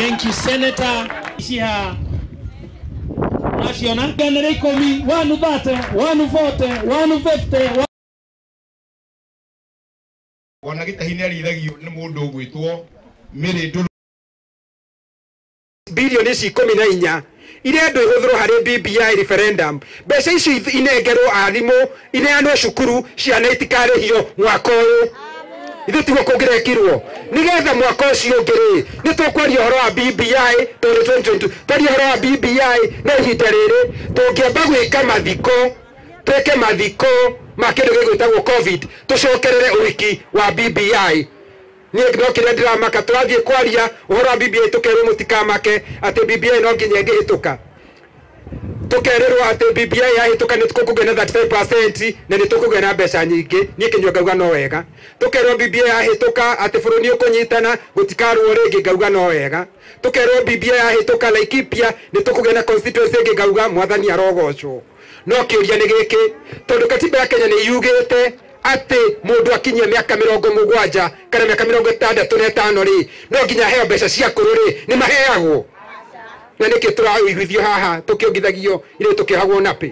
Thank you, Senator. Ici haha ũraciona 110, 130, 140, 150. Ona Gĩtahi nĩ arĩithagio nĩ mũndũ ũgwĩtwo Mĩrĩ Ndũrũ. Bilioni ici 14 irendwo ihũthĩrwo harĩ BBI referendum, mbeca icio inengerwo arimũ, ineanwo cukuru, ciana itikarĩhio mwaka ũyũ. Ithuĩ tiguo kũngĩrekirwo? Nĩgetha mwaka ũcio ũngĩ rĩ, nĩ tũkwaria ũhoro wa BBI, tondũ 2022 twaria ũhoro wa BBI. No ihinda rĩrĩ tũngĩamba gwĩka mathiko, twĩke mathiko ma kĩndũ gĩgwĩtagwo COVID, tũcokerere ũhiki wa BBI. Niĩ no kĩrĩa ndĩramaka, tũrathiĩ kwaria ũhoro wa BBI, tũkerwo mũtikamake atĩ BBI no nginya ĩngĩhĩtũka, tũkerĩrwo atĩ BBI yahĩtũka nĩ tũkũgĩa na 35% na nĩ tũkũgĩa na mbeca nyingĩ. Niĩ kĩnyua ngauga no wega. Tũkerwo BBI yahĩtũka atĩ bũrũri nĩ ũkũnyitana, gũtikarũo rĩngĩ, ngauga no wega. Tũkerwo BBI yahĩtũka Laikipia nĩ tũkũgĩa na constituency ĩngĩ, ngauga Mwathani arogocwo. No kĩũria nĩ gĩkĩ, tondũ katiba ya Kenya nĩ yugĩte atĩ mũndũ akinyia mĩaka 70 kana mĩaka 65 rĩ, no nginya aheo mbeca cia kũrũ rĩ, nĩ maheagwo? Na nĩkĩ tũraiguithio haha tũkĩongithagio irĩ tũkĩohagwo napĩ?